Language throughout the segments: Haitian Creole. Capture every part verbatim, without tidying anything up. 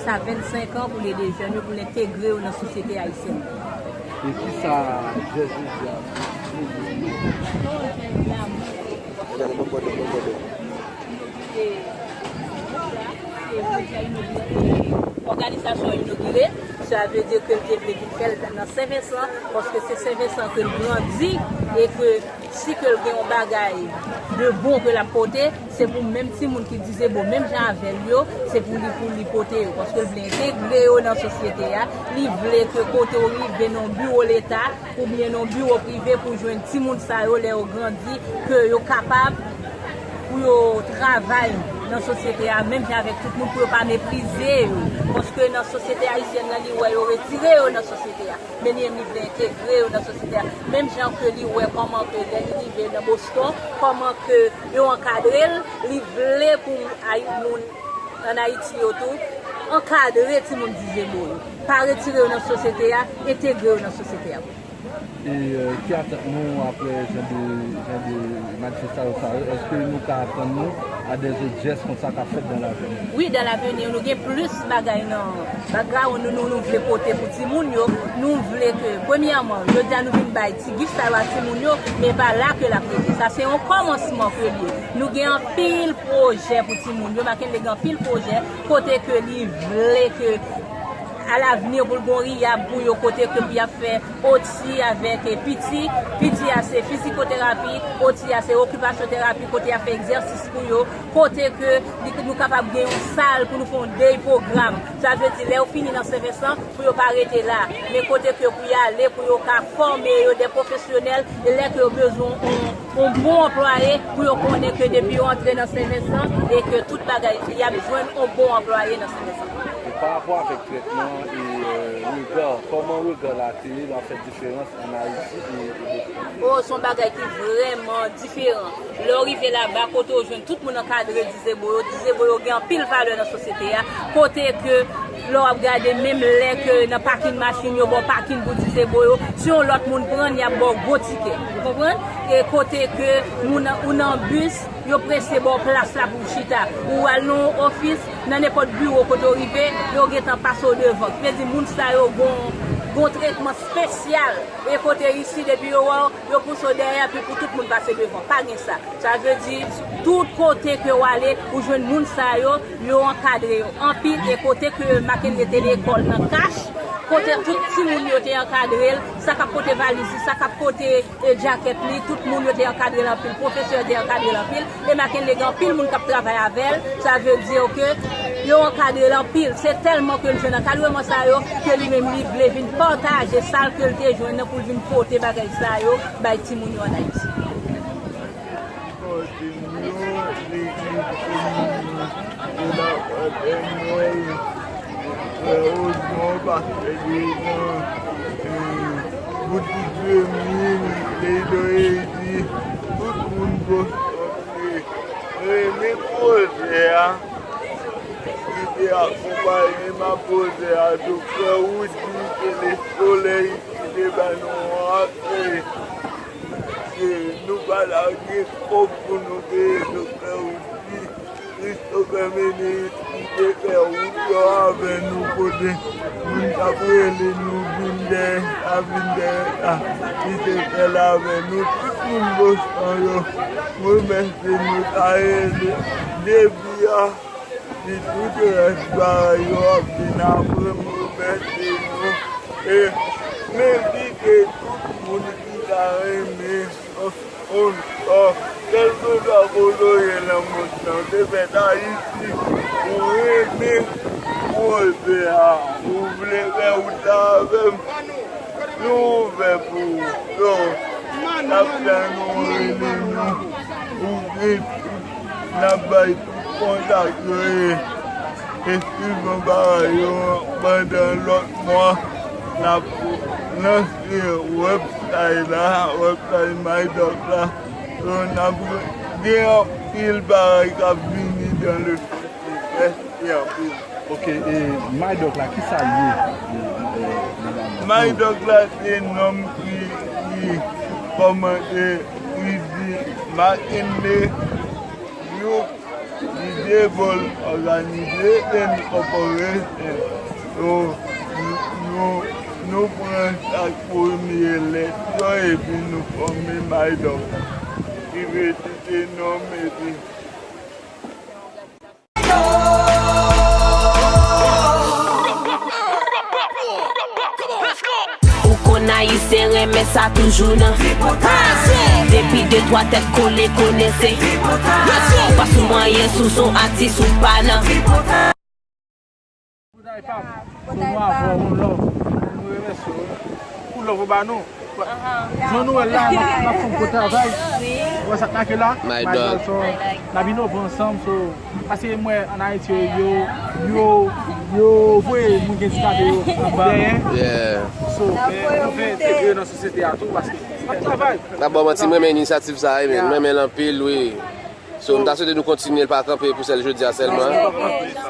Sa vennsenk an pou l ede jèn yo, pou l entegre yo nan sosyete ayisyèn. E kisa jèn yo di a? Gade, bon, bon, bon, bon. Òganizasyon inogire, sa vle di ke l te vle vin fè l nan Sen Vensan, paske se Sen Vensan ke l grandi, e ke si ke l gen yon bagay de bon ke l ap pote, se pou menm timoun ki dizebo, menm jan avè l yo, se pou li, pou li pote yo, paske l vle entegre yo nan sosyete a, li vle ke kote w rive nan yon biwo leta, oubyen nan yon biwo prive pou jwenn timoun sa yo lè yo grandi, ke yo kapab pou yo travay nan sosyete a, menm jan avèk tout moun, pou yo pa meprize yo. Paske nan sosyete ayisyèn nan, li wè yo retire yo nan sosyete a. Men li menm li vle entegre yo nan sosyete a. Menm jan ke li wè kòman ke lè li rive nan Boston, kòman ke yo ankadre l, li vle pou Ay-, moun ann Ayiti yo tou ankadre timoun dizebo yo. Pa retire yo nan sosyete a, entegre yo nan sosyete a. E, euh, ki atant nou apre jan de, jan de manifestasyon sa yo? Èske nou ka atann nou a dèzòt jès konsa k ap fèt dans l'avenir? Wi, dans l'avenir, nou gen plis bagay nan background nou, nou, nou vle pote pou timoun yo. Nou vle ke, premyèman, jodi a nou vin bay ti gif sa yo a timoun yo, men pa la ke l ap rete. Sa se yon kòmansman ke l ye. Nou gen anpil pwojè pou timoun yo. Mackenley gen anpil pwojè kote ke li vle ke alavni pou l gon riyab pou yo, kote ke pou y ap fè oti avèk, eh, piti. Piti a se fizikoterapi, oti a se okipasyon terapi, kote y ap fè egzèsis pou yo, kote ke li, nou kapab gen yon sal pou nou fè yon day program. Sa vle di, lè yo fini nan Sen Vensan, pou yo pa rete la, men kote ke pou y ale, pou yo ka fòme yo de pwofesyonèl, e lè ke yo bezwen yon, yon bon anplwaye, pou yo konnen ke depi yo antre nan Sen Vensan, e ke tout bagay, y ap jwenn yon bon anplwaye nan Sen Vensan. E pa rapò avèk trètman e, euh, rega, kòman rega la te ye, l ap fè diferans ann Ayiti e, e Boston? O, se yon bagay ki vrèman diferan. Lè w rive laba, kote w jwenn tout moun ankadre dizebo yo, dizebo yo gen anpil valè nan sosyete a, kote ke lè w ap gade, menm lè ke nan pakin machin yo ba w pakin pou dizebo yo, si yon lòt moun pran l, y ap ba w gwo tikè. Ou konprann? E kote ke moun, ou nan bis, yo prese ba w plas la pou w chita. Ou al nan yon ofis, nan nenpòt biwo kote w rive, yo gentan pase w devan. Ki vle di moun sa yo gon, gon tretman espesyal. E kote isi, depi yo wè w, yo pouse w dèyè, epi pou tout moun pase devan. Pa gen sa. Sa vle di, tout kote ke w ale, ou jwenn moun sa yo, yo ankadre yo anpil. E kote ke Mackenley te lekòl nan Kach, kote tout timoun yo te ankadre l, sa k ap pote valiz li, sa k ap pote e djakèt li, tout moun yo te ankadre l anpil, pwofesè yo te ankadre l anpil, e Mackenley gen anpil moun k ap travay avè l, sa vle di ke yo ankadre l anpil. Se tèlman ke l jwenn ankadreman sa yo, ke li menm li vle vin pataje sa l ke l te jwenn nan pou l vin pote bagay sa yo bay timoun yo ann Ayiti. Legliz komin de la Fraternelle, Frè Ozman, Pastè Dejan, e, Boutik Jemil, Ledo Edi, tout moun Boston te renmen pwojè a, ki te akonpaye m a pwojè a, Doktè Woody Tele Solèy, ki te ba nou yon akèy. E nou pa lage kòb pou nou peye Doktè Woody, Christopher Ménéus ki te fè wout yo avè nou, kote moun t ap rele nou vin dèyè sa, vin dèyè sa, li te fè l avè nou. Tout moun Boston yo, m remèsye nou, sa rele depi a. Si tout rès bagay yo ap vin apre, m remèsye nou. E m envite tout moun ki ta renmen yon, yon, yon, kèlkeswa kote w ye nan mond lan, w te fèt Ayiti, ou renmen pwojè a, ou vle fè wout la avè m, nou ouvè pou ou. Donk, n ap tann ou rele nou. Ou gen tout, n ap bay tout kontak yo e, e swivan bagay yo pandan lòt mwa. N ap lanse website la, website MyDoc la. Donk, n ap gen anpil bagay k ap vini dans le futur. Mèsi anpil. Ok, e MyDoc la, kisa l ye, e, e, medam? MyDoc la se nonm ki, ki kòmante, ki di Mackenley Duke, li Evol òganize en operation. Nou, nou, nou pran chak premye lèt yo epi nou fòme maydòk ki vle di se nonm epi Ou konn ayisyen renmen sa toujou nan. Depi de twa tèt kole konnen se. Pa sou anyen sou son atis ou pa nan. Pou nou avè w, yon love. Nou remèsye w pou love ou ba nou. Jan nou wè l la, n ap, n ap fè yon gwo travay. Ou wè sa k make la? Maydòk. N ap inove ansanm. So, paske m wè ann Ayiti yo, yo, yo, yo voye moun ki andikape yo dèyè. So, men nou vle entegre yo nan sosyete a tou paske n ap travay. M pa ba w manti, m renmen inisyativ sa a wi, men m renmen l anpil wi. So, m ta swete nou kontinye l pa kanpe pou sèl jodi a sèlman.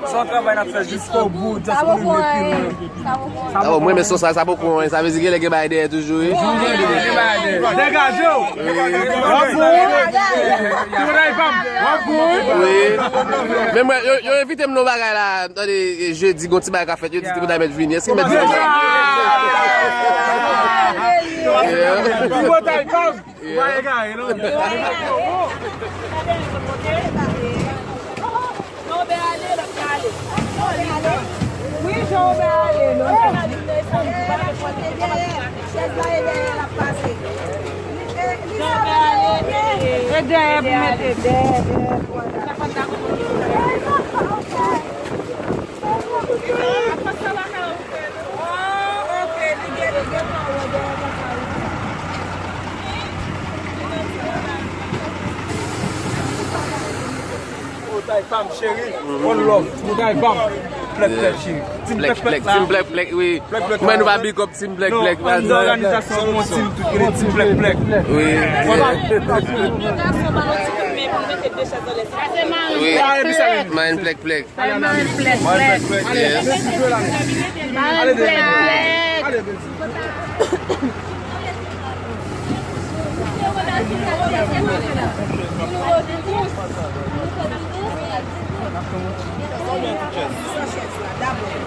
Se yon travay n ap fè jiskobou, just pou nou rive pi lwen. Sa bon, mwen men son sa, sa poko anyen, sa vle di genlè gen bagay dèyè toujou wi. Degaje w. W ap bon. W ap bon. Wi. Men mwen, yo, yo envite m nan yon bagay la, tande, jedi, gon ti bagay k ap fèt, yo di tripotay mèt vini. Èske mèt vini? Tripotay, pam! Ou pa egare non. Jan Obè ale, l ap pale. Wi, Jan Obè ale, non. Chèz la e dèyè l ap pase. Jan Obè ale, e dèyè pou mete. Dèyè, dèyè, vwala. Otay pam cheri, one love. Otay pam. Plèk plèk cheri. Team plèk plèk la. Team plèk plèk wi. Mwen nou pa big up team plèk plèk. Non, ann nan òganizasyon pou yon team tout ki rele team plèk plèk. Wi. Wi. Marenn plèk plèk. Marenn plèk plèk.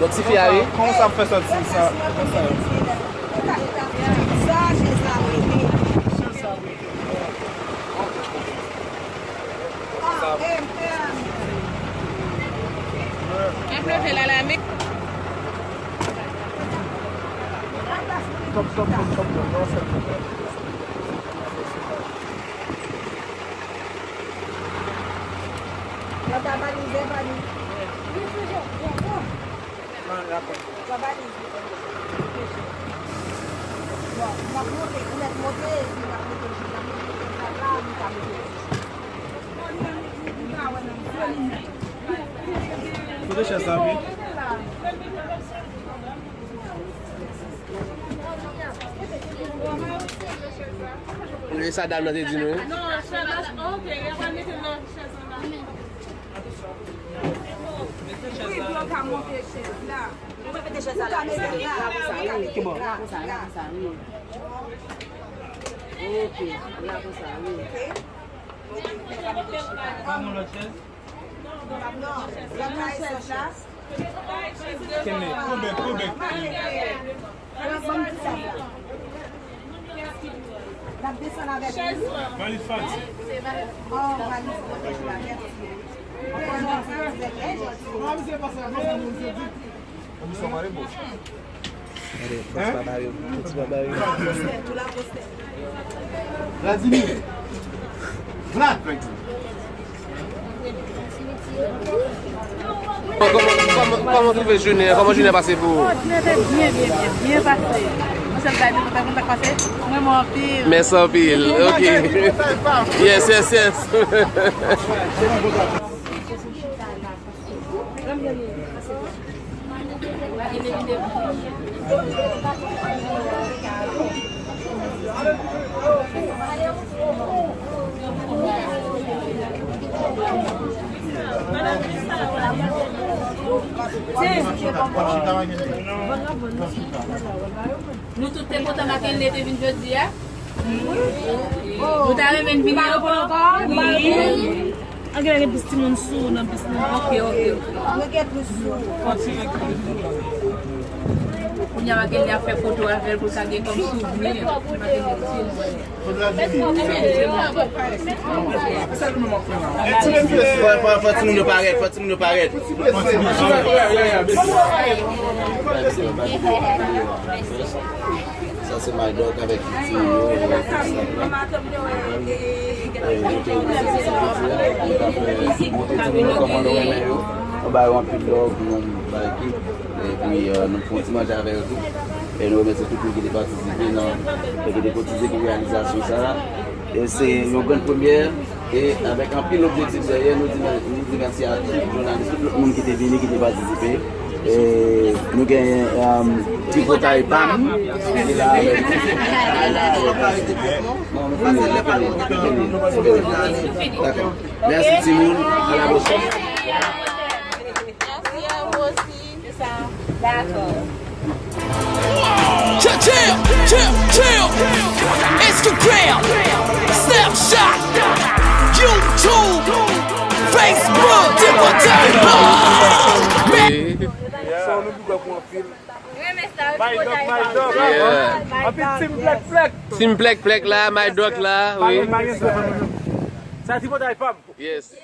Donk tifi a wi. Kòman sa ap fè sòti sa konsa? Ap leve la la, men. Stop, stop, stop, stop, non, non, sèl mwen. Nan ta valiz, valiz. Nan rapò. Sa valiz li. Bon, m ap monte, ou mèt monte, epi m ap mete jou, m ap mete jou la, m ka mete jou. Kote chèz la, wi? E sa dam nan te di nou, wi. Non, chèz la, ok, y ap mete nan chèz la. Wi, pou yo ka monte chèz la. Ou ka mete chèz la la. Ki bò? La, konsa, la, konsa, wi. Ok, la, konsa, wi. Ok. Ba m yon lòt chèz. Non, lòt chèz la. Kenbe, koube, koube. Ban m ti sèl la. N ap desann avèk li. Valiz Fati. Oh, valiz pwotèj la, mèsi. Gade, bòs pa bare, ti pa bare. Vladimir. Vlad. Kòman, kòman, kòman w twouve jounen an? Kòman jounen an pase pou ou? Jounen te byen, byen, byen, byen pase. Mwen sèl bagay mwen kontan kontan pase. Mwen renmen anpil. Mèsi anpil. Ok. Yes, yes, yes. Nou tout te kontan Makenley te vin jodi a. Nou ta renmen vini ankò. Wi. An gen, gen plis timoun sou nan plis nan. Ok, ok, ok. Kounye a, Makenly ap fè foto avè l pou l ka gen kòm souvni. Fò, fò, fò timoun yo parèt, fò timoun yo parèt. Sa se Maydok avèk timoun yo, e, tout sa. E, nou te wè se sa nou te fè, nou te fè montre timoun yo kòman nou renmen yo. Nou ba yo anpil love, nou ba ekip. Epi, e, nou fè yon ti manje avè yo tou. E nou remèsye tout moun ki te patisipe nan, e ki te kotize pou reyalizasyon sa a. E se yon grenn premyè, e avèk anpil objektif dèyè, nou di, nou di mèsi a tout jounalis, tout lòt moun ki te vini, ki te patisipe. E nou gen, um, tripotay pa m, ki la avèk nou. Non, nou pase lè fini, lè fini. Dakò. Mèsi timoun, a la pwochèn. Mèsi a ou osi. Dakò. Chill, chill, chill, chill. Instagram, Snapchat, YouTube, Facebook, Tripotay Pam. Maydok, Maydok. Yeah. Anpil team Plèk Plèk. Team Plèk Plèk la, Maydok la, wi. Sa Tripotay Pam. Yes.